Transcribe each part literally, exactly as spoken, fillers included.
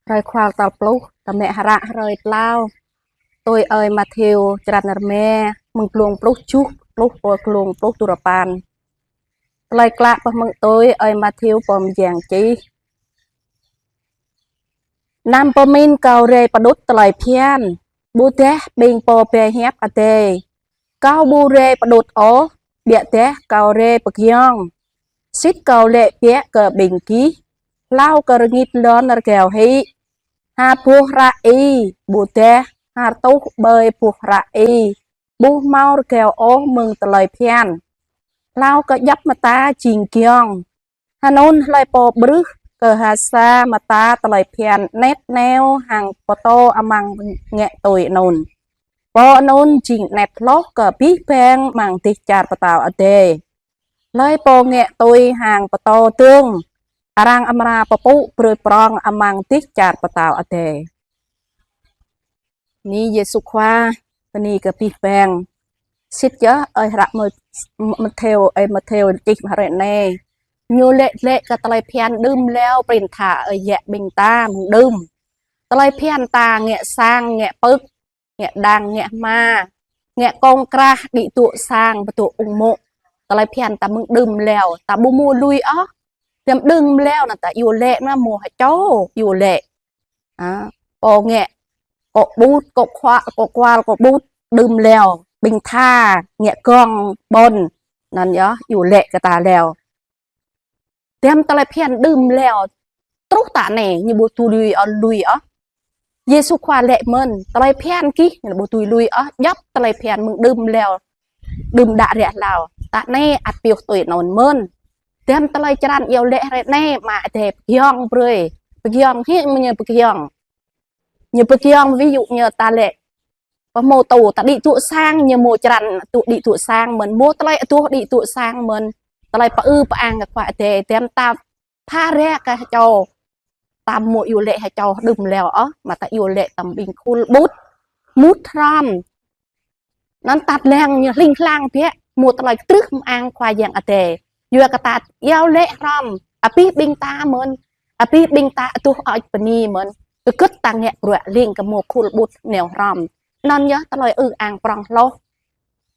Hrơi Khua tal pluh, tơmĕ hră hrơi tlâo. Tui ơi Matthêô črăn rơma, mơ̆ng glông pluh tơjuh truh pơ glông pluh duarơpăn. Tơlơi klă pơmơ̆ng tui ơi Matthêô pô mơyang čih. Anăm pơmĭn kâo rai pơđŭt tơlơi phiăn, ƀôdah ƀing pô ba hiăp Adai. Kâo ƀu rai pơđŭt ôh, biă dah kâo rai pơgiŏng. Sĭt kâo laĭ biă kơ ƀing gih, hlâo kơ rơngit lŏn rơgao hĭ, ha boh hră ih, ƀôdah ha rơtuh ƀơi boh hră ih, ƀu hmâo rơgao ôh mơ̆ng tơlơi phiăn, hlâo kơ djŏp mơta jing giŏng. Hơnŭn hlơi pô ƀrưh kơ ha sa mơta tơlơi phiăn anet neo hăng pơtô amăng ngă tui anŭn, pô anŭn jing anet hloh kơ abih bang amăng dêh čar pơtao Adai. Hlơi pô ngă tui hăng pơtô dơ̆ng, arăng amra pơpŭ brơi prŏng amăng dêh čar pơtao Adai. Bơni Yêsu Khua, bơni kơ abih bang. Sĭt yơh, ơi hră Mơ-, Matthêô, ơi Matthêô čih mơ̆ng hrơi anai. Ñu laĭ, laĭ kơ tơlơi phiăn đưm leo, prin tha ơi yă ƀing ta mơ̆ng đưm. Tơlơi phiăn ta ngă sang, ngă pơ̆k, ngă đang, ngă hma, ngă kông krah, đĭ tŭ sang, pơtŭ ung mô̆. Tơlơi phiăn ta mơ̆ng đưm leo, ta ƀu hmâo lui ôh. Tơm đưm leo anŭn ta iâu laĭ anŭn hmâo ha čô iâu laĭ. Ha, pô ngă, kơ ƀut, kơ khua-, kơ kual, kơ ƀut, đưm leo, ƀing tha, ngă gŏng, ƀôn, anŭn yơh, iâu laĭ kơ ta leo. Tơm tơlơi phiăn đưm leo, truh tă anai, ñu ƀu tui lui ôh, lui ôh. Yêsu Khua laĭ mơ̆n, tơlơi phiăn gih, ñu ƀu tui lui ôh, djŏp tơlơi phiăn mơ̆ng đưm leo, đưm đă ră hlâo. Tă anai ăt pioh tui anŭn mơ̆n. Tơm tơlơi črăn iâu laĭ hrơi anai, mă Adai pơgiŏng brơi. Pơgiŏng hĭ mơ̆ ñu pơgiŏng. Ñu pơgiŏng ví dụ ñu ta laĭ. Pơhmô tŭ ta đĭ tŭ sang, ñu hmâo črăn tŭ đĭ tŭ sang mơ̆n. Hmâo tơlơi adoh đĭ tŭ sang mơ̆n. Tơlơi pơư pơang kơ Khua Adai. Tơm ta pha ră kơ ha čô. Ta hmâo iâu laĭ ha čô đưm leo ôh, mă ta iâu laĭ tơm ƀing khul ƀut. Mŭt hrŏm. Anŭn ta lăng ñu hling hlang biă, hmâo tơlơi kơtrưh mơang Khua Yang Adai. Yua kơ ta iâu laĭ hrŏm, abih ƀing ta mơ̆n, abih ƀing ta adoh ôč bơni mơ̆n. Kơkŭt ta ngă bruă leng kơ hmâo khul ƀut neo hrŏm. Anŭn yơh tơlơi ư ang prŏng hloh.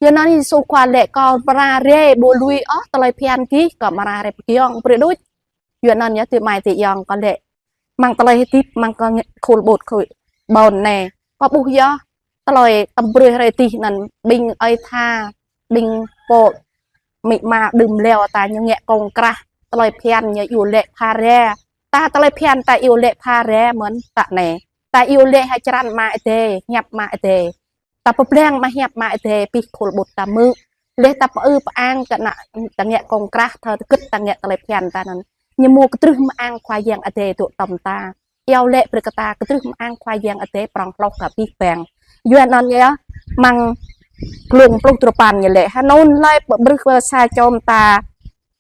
Yua anŭn Yêsu Khua laĭ kâo amra rai ƀu lui ôh tơlơi phiăn gih, kâo amra rai pơgiŏng brơi đôč. Yua anŭn yơh tui amai tui ayŏng kâo laĭ. Mơ̆ng tơlơi hơdip, mơ̆ng kơ ngă khul ƀut khul ƀôn anai. Kâo ƀuh yơh, tơlơi tơm brơi hrơi dih anŭn ƀing ơi tha, ƀing pô amĭ ama đưm leo ta ñu ngă kông krah, tơlơi phiăn ñu iâu laĭ pha ră. Ta tơlơi phiăn ta iâu laĭ pha ră mơ̆n tă anai. Ta iâu laĭ ha črăn mă Adai, hiăp mă Adai. Ta pơblang mă hiăp mă Adai abih khul ƀut ta hmư̆. Laih ta pơư pơang kơ ană ta ngă kông krah thơ kơkŭt ta ngă tơlơi phiăn ta anŭn. Ñu hmâo kơtrưh mơang Khua Yang Adai dŏ tơm ta. Iâu laĭ brơi kơ ta kơtrưh mơang Khua Yang Adai prŏng hloh kơ abih bang. Yua anŭn yơh, mơ̆ng glông pluh duarơpăn ñu laĭ. Hơnŭn hlơi pô ƀrưh kơ sa čô mơta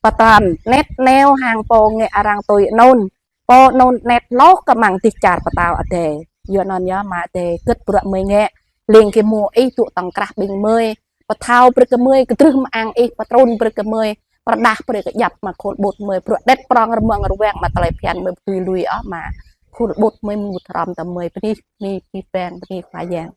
pơtăn, anet neo hăng pô ngă arăng tui anŭn. Pô anŭn anet hloh kơ amăng dêh čar pơtao Adai. Yua anŭn yơh mă Adai kơkŭt bruă gơmơi ngă. Leng kơ hmâo ih dŏ tŏng krah ƀing gơmơi. Pơthâo brơi kơ gơmơi, kơtrưh mơang ih, pơtrŭn brơi kơ gơmơi. Pơrơđah brơi kơ djŏp mă khul ƀut gơmơi. Bruă đĕt prŏng rơmang rơwang mă tơlơi phiăn gơmơi ƀu tui lui ôh mă khul ƀut gơmơi mŭt hrŏm tơm gơmơi bơni, bơni abih bang, bơni Khua Yang.